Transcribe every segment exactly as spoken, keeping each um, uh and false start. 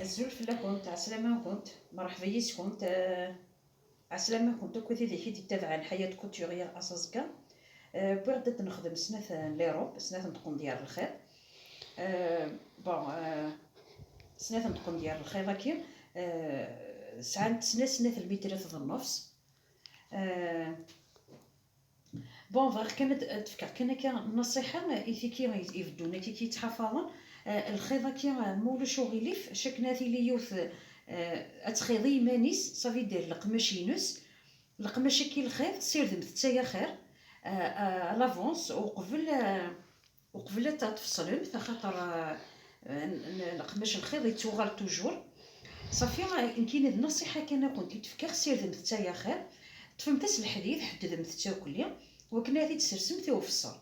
Azul fell-akent, ɛeslama-nkent, merḥba yis-kent, eh, ɛeslama-nkent akk tid i k-id-ittabaɛen Ḥayat Couturière Asaẓga. Eh, wwiɣ-d ad nexdem snat n les robes, snat n tqendyar n lxiḍ. Eh, bon, eh, snat n tqendyar n lxiḍ-agi, eh, sɛant snat, snat lmitrat d nnefs. Eh, Bon, bɣiɣ kan ad, ad d-fkeɣ kan akka nṣiḥa i tiki ibeddun, akka i yettḥafaḍen. Eh, lxiḍ-agi, eh, ma ulac uɣilif, cakken ad tili yiwet, eh, ad txiḍ i yiman-is, ça veut dire leqmac-ines. Leqmac-agi lxiḍ, sirdemt-tt ay axir, eh, eh, à l'avance, uqbel, eh, uqbel ad t-tfeṣlemt, axaṭer, eh, n-, n-, leqmac lxiḍ yettuɣal toujours. Ṣafi, eh, nekkini d nṣiḥa kan ad kent-id-fkeɣ, sirdemt-tt ay axir. Ṭṭfemt-as leḥdid, ḥeddedemt-tt akk-nni, wakken ad t-id-sersemt i ufeṣṣel.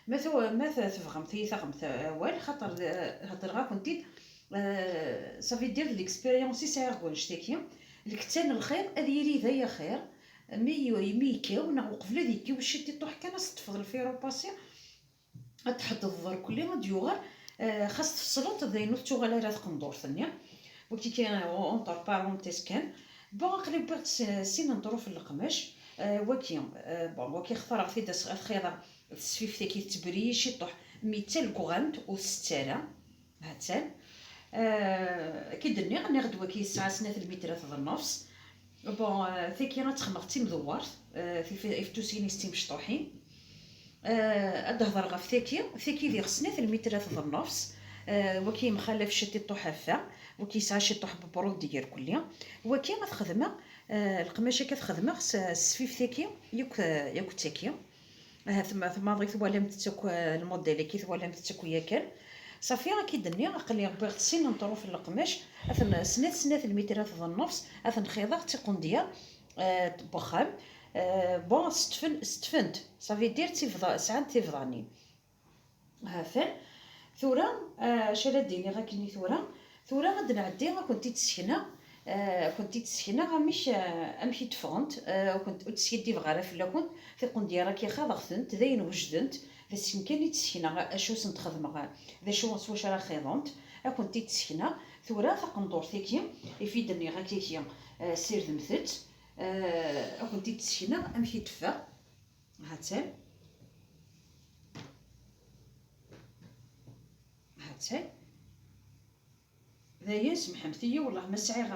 Ma tu-, ma t-, tebɣamt ad yi-taɣemt awal, xaṭer, eh, heddreɣ-akent-id, eh, ça veut dire d l'expérience i sɛiɣ deg wannect-agi. Lektan lxiḍ ad yili d ay axir, mi y-, mi yekkaw, neɣ uqbel ad yekkaw, ciṭ iṭuḥ kan, ad s-teṭṭfeḍ le fer à repasser, ad tḥeddeḍ ḍerkelli ad d-yuɣal, eh, xas tfeṣleḍ, d ayen ur tettuɣal ara tqendurt-nni. Wagi kan, entre parenthèses kan. Bon, aql-i wwiɣ-d s-, sin n ṭruf n leqmac. Eh, wagi, eh, bon, wagi xtareɣ-t-id as-, ad t-xiḍeɣ d tesfift-agi, tettebri-yi ciṭuḥ, mi d talgɣamt ur tett ara. Ha-tt-an. Eh, akka i d-nniɣ, nniɣ-d wagi yesɛa snat lmitrat d nnefs. Bon, eh, tagi ad tt-xedmeɣ d timdewwert, eh, tif-, ifettusin-is d timecṭuḥin. Eh, ad d-hedreɣ ɣef tagi, tagi diɣ snat lmitrat d nnefs. Eh, wagi yemxalaf ciṭ iṭuḥ ɣef wa, wagi yesɛa ciṭuḥ n bbrud irkelli. Wagi ad t-xedmeɣ, eh, leqmac-agi ad t-xedmeɣ s, s sfift-agi, yakk, yakk d tagi. Ahat ma, maḍi twalamt-tt akk, eh, lmodel-agi twalamt-tt akk yakan. Ṣafi, akka i d-nniɣ, aql-i wwiɣ-d sin n ṭruf n leqmac, ad ten-, snat, snat lmitrat d nnefs, ad ten-xiḍeɣ d tiqendyar, eh, n wexxam. Eh, bon, setfen-, setfent, ça veut dire tibḍa-, sɛant tibḍanin. Ha-t-an. Tura, eh, acu ara d-iniɣ akkenni tura? Tura ad d-nɛeddi, ad kent-id-ssekneɣ, eh, ad kent-id-ssekneɣ amek, eh, amek i d-ffɣent, eh, ad kent-, ur d-skiddibeɣ ara fell-akent, tiqendyar-agi xaḍeɣ-tent, d ayen wejdent, d ass-n kan i d-ssekneɣ acu sent-xedmeɣ, d acu s wacu ara xiḍent, ad kent-id-ssekneɣ. Tura taqendurt-agi, ifi d-nniɣ akka-agi, eh, sirdemt-tt, eh, ad kent-id-ssekneɣ amek i d-teffeɣ. Ha-tt-an. Ha-tt-an. Dayen, semḥemt-iyi, wellah ma sɛiɣ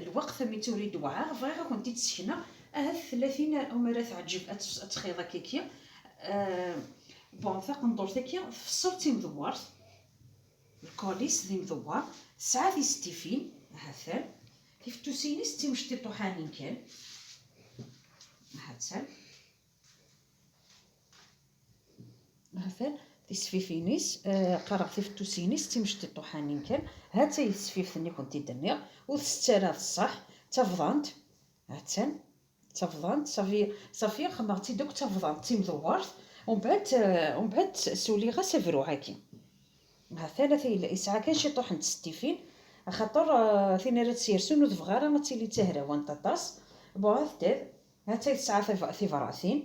lweqt, mi tt-ur i d-wɛaɣ, bɣiɣ ad kent-id-sekneɣ. Ahat tella tin umi ara teɛǧeb ad tt-, ad txiḍ akkaki. Euh, bon, taqendurt-agi tfeṣṣel d timdewwert, lkul-is d imdewwer, tesɛa tistifin, ha-tt-an, tifettusin-is d timecṭiṭuḥanin kan, ha-tt-an. Ha-t-an tisfifin-is, eh, qqareɣ tifettusin-is d timecṭiṭuḥanin kan. Ha-tt-ay tesfift-nni i kent-id-nniɣ, ur tett ara d ṣṣeḥ, d tabḍant. Ha-tt-an, d tabḍant, ṣafi, ṣafi xedmeɣ-tt-id akk d tabḍant, d timdewwert. Umbeɛd, eh, umbeɛd suliɣ-as abruɛ-agi. Ha-t-an ata yella, yesɛa kan ciṭuḥ n testifin, axaṭer, eh, tin ara tt-yersen ur tebɣi ara ad tili d tahrawant aṭas. Bon, ha-t-ad, ha-tt-ay tesɛa tif-, tibratin.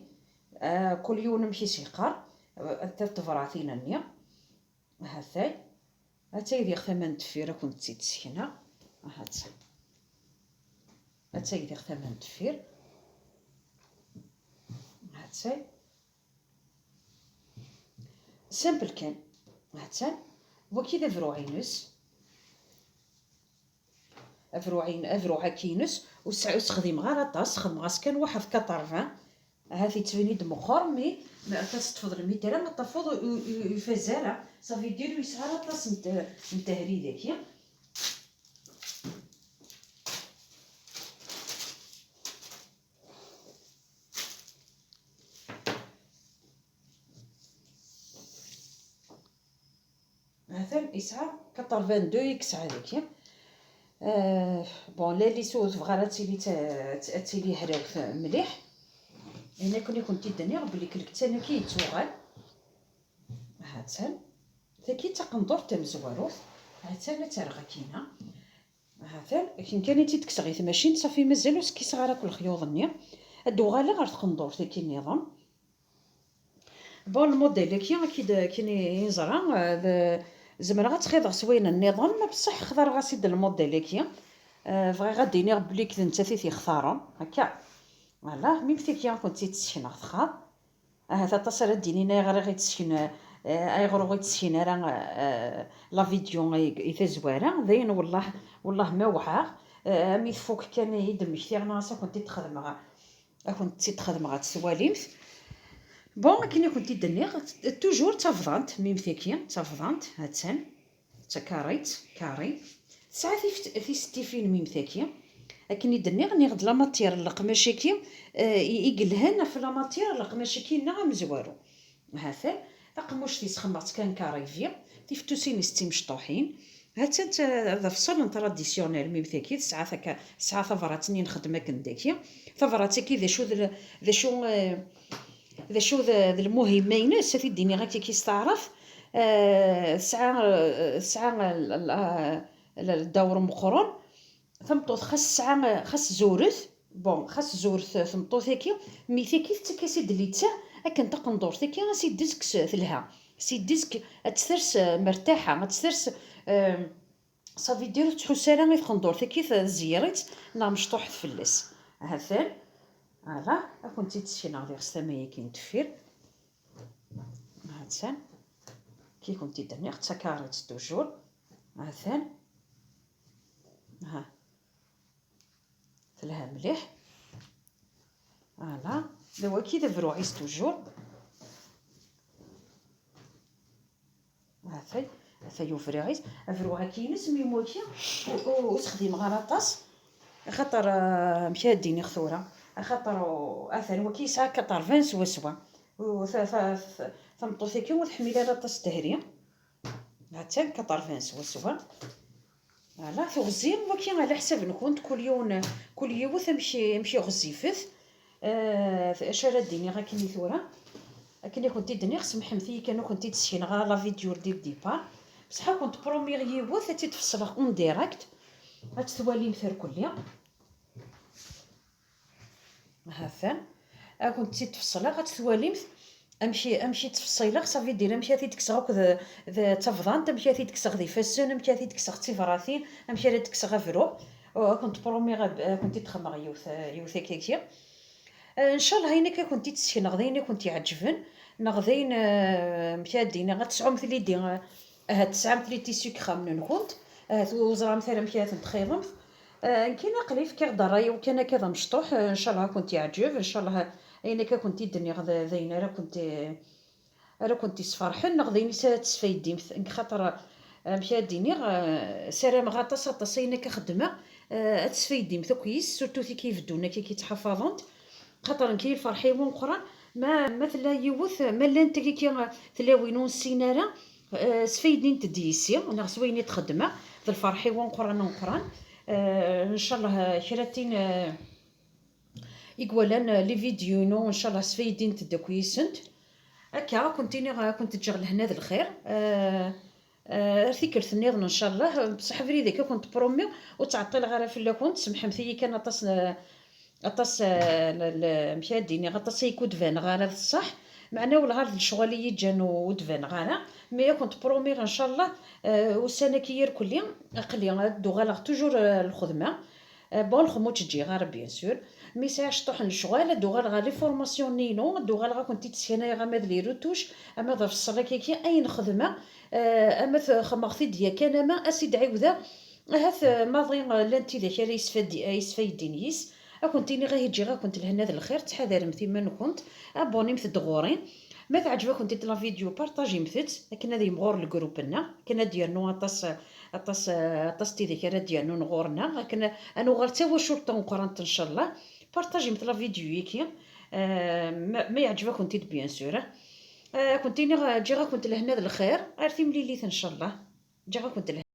Ah, kul yiwen amek i s-yeqqar, ah, ta d tebratin-nni. Ha-t-ay. Ha-tt-ay diɣ tama n deffir, ad kent-tt-id-ssekneɣ. Ha-tt-a. Ha-tt-ay diɣ tama n deffir. Ha-tt-ay. Simple kan. Ha-tt-an. Waki d abruɛ-ines. Abruɛ-in-, abruɛ-agi-ines, ur s-, ur s-xdimeɣ ara aṭas, xedmeɣ-as kan waḥed quatre-vingts. Ahat yettbin-id meqqer, mi ma ad teṭṭfeḍ lmitra, ad tafeḍ u-, u-, u-, ur ifaz ara. Ça veut dire ur yesɛi ara aṭas n te-, n tehri daki. Ha-t-an yesɛa quatre-vingt-deux i yesɛa daki. Euh, bon, la lisse ur tebɣa ara ad tili ta-, ad tili hrawt mliḥ. Ayen akken i kent-id-nniɣ belli lektan-agi yettuɣal. Ha-tt-an. Tagi d taqendurt tamezwarut. Ha-tt-an ad tt-rreɣ akkin-a. Ha-t-an, akken kan i tt-id-kkseɣ i tmacint, ṣafi mazal ur skkiseɣ ara akk lexyuḍ-nni. Ad d-uɣaleɣ ɣer tqendurt-agi nniḍen. Bon, lmodèle-agi, akken i, akken i neẓra, eh, d, Zemreɣ ad tt-xḍiɣ s wayen nniḍen, ma beṣṣeḥ xḍareɣ-as-id lmudell-agi. Eh, bɣiɣ ad d-iniɣ belli d nettat i t-ixtaren, akka. Voilà, mi m tagi ad kent-tt-id-ssekneɣ txaḍ. Ahat aṭas ara d-inin ayɣer i ɣ-id-sken, eh, ayɣer ur ɣ-id-sken ara, eh, la vidéo i, i tazwara. Dayen, wellah, wellah ma wɛaɣ, eh, mi tfuk kan i d-mmektiɣ, neɣ as ad kent-id-xedmeɣ, ad kent-tt-id-xedmeɣ ad tt-twalimt. Bon, akken i kent-id-nniɣ, toujours d tabḍant, mi m tagi d tabḍant, ha-tt-an. D takarit, carré. Tesɛa tif-, tisettifin mi m tagi. Akken i d-nniɣ, nniɣ-d la matière n leqmac-agi, eh, i, i yelhan ɣef la matière n leqmac-agi-nneɣ amezwaru. Ha-t-an, taqemmuct-is xemmeɣ-tt kan carré-vi, tifettusin-is d timecṭuḥin. Ha-tt-an d, d afṣel n traditionnel, mi m tagi tesɛa taka-, tesɛa tabrat-nni nxeddem akken dagi. Tabrat-agi d acu d l-, d acu, eh, d acu d, d lmuhimma-ines, ad t-id-iniɣ akka s taɛrabt, eh, tesɛa, eh, tesɛa l-, l-, l-, dawr meqqren. Tameṭṭut xas tesɛa, xas zuret, bon, xas zuret tmeṭṭut-agi, mi tagi tettak-as-id litta akken taqendurt-agi as-id-tezg s-, telha, as-id-tezg ad tt-ters, eh, mertaḥa, ad tt-ters, eh, Ça veut dire ur tettḥus ara i tqendurt-agi, tezyer-itt neɣ mecṭuḥet fell-as. Ha-t-an, ala, ad kent-id-sekneɣ diɣ s tama-agi n deffir. Ha-tt-an, ki kent-id-nniɣ, d takarit toujours. Ha-t-an. Ha. Telha mliḥ. Voilà. D waki d abruɛ-is toujours. Atay, atay ubriɣ-is. Abruɛ-agi-ines, mi waki, ur, ur, ur sexdimeɣ ara aṭas. Axaṭer, ah, amek ara d-iniɣ tura? Axaṭer, oh, atan waki yesɛa quatre-vingts swaswa. U ta-, ta-, ta-, tameṭṭut-agi ur tḥemmel ara aṭas ddhri. Attan quatre-vingts swaswa. Voilà, teɣzi waki ɛla ḥsab-nkent, kul yiwen, kul yiwet amek, amek i ɣezzifet. Eh, acu ara d-iniɣ akken i tura? Akken i kent-id-nniɣ, semḥemt-iyi kan ur kent-id-sekneɣ ara la vidéo dès le départ. Bṣeḥ ad kent-promiɣ yiwet, ad tt-id-feṣleɣ en direct. Ad tt-twalimt irkelli. Ha-t-an. Ad kent-tt-id-feṣleɣ, ad tt-twalimt amek, amek i tt-feṣṣileɣ, ça veut dire amek ara t-id-kkseɣ akk d, d tabḍant, amek ara t-id-kkseɣ d ifassen, amek ara t-id-kkseɣ d tibratin, amek ara d-kkseɣ abruɛ. Oh, ad kent-promiɣ ad, ad kent-id-xedmeɣ yiwet, yiwet akkagi. Eh, ncallah ayen akka kent-id-sekneɣ d ayen i kent-iɛeǧben, neɣ d ayen, eh, amek ara d-iniɣ, ad tesɛumt l'idée, eh, ahat tesɛamt les tissus deg yixxamen-nkent, ahat ur teẓramt ara amek ara ten-txiḍemt. Eh, nekkini aql-i fkiɣ-d ṛṛay-iw kan akka d amecṭuḥ, eh, ncallah ad kent-iɛǧeb, ncallah ayen akka kent-id-nniɣ d, d ayen ara kent, ara kent-isferḥen, neɣ d ayen i s-, ara tesfaydimt. Nekk xaṭer, eh, amek ara d-iniɣ, eh, ssarameɣ aṭas, aṭas ayen akka xeddmeɣ, eh, ad tesfaydimt akk yis, surtout tiki ibeddun akka ki ttḥafaḍent. Xaṭer nekk lferḥ-iw meqqren, ma, ma tella yiwet, ma llant kiki tlawin ur nessin ara, eh, sfaydint-d yis-i, neɣ s wayen i d-xeddmeɣ, d lferḥ-iw meqqren, meqqren. Eh, ncallah, eh, kra tin, eh, i iwalan, eh, les vidéos-inu, ncallah sfaydint-d akk yis-sent. Akka, ad kent-iniɣ, ad kent-ǧǧeɣ lehna d lxir. Eh, eh, ar tikkelt nniḍen, ncallah. Bṣeḥ abrid-agi ad kent-promiɣ, ur ttɛeṭṭileɣ ara fell-akent. Semḥemt-iyi kan aṭas, eh, aṭas, eh, l-, l-, amek ara d-iniɣ, aṭas ay ur d-baneɣ ara d ṣṣeḥ. Meɛna wellah ar d lecɣal i yi-ǧǧan ur, ur d-baneɣ ara. Mais ad kent-promiɣ, ncallah, eh, ussan-agi irkelli, aql-i ad d-uɣaleɣ toujours, eh, lxedma. Eh, bon, lxedma ur tt-ǧǧiɣ ara, bien sûr. Mi sɛiɣ cṭuḥ n lecɣal, ad d-uɣaleɣ ɣer les formations-nni-inu, ad d-uɣaleɣ ad kent-id-sseknayeɣ ama d les retouches, ama d afeṣṣel akka-agi, ayen xedmeɣ, eh, ama t-, xedmeɣ-t-id yakan, ama ad s-id-ɛiwdeɣ, ahat, eh, maḍi, eh, llant tidak ara yesfad-, ara yesfaydin yis. Ad kent-iniɣ ihi ǧǧiɣ-akent lehna d lxir, ttḥadaremt iman-nkent, abonnemt-d ɣur-i. Ma teɛǧeb-akent-id la vidéo, partagimt-tt, akken ad yemɣur le groupe-nneɣ, akken ad d-yernu aṭas, aṭas, aṭas tidak ara d-yernun ɣur-neɣ, akken ad nuɣal d tawacult tameqqrant, ncallah. Partagimt la vidéo-yagi, eh, ma, ma yeɛǧeb-akent-id, bien sûr. Eh, ad kent-iniɣ, eh, ǧǧiɣ-akent lehna d lxir, ar timlilit, ncallah. Ǧǧiɣ-akent lehna.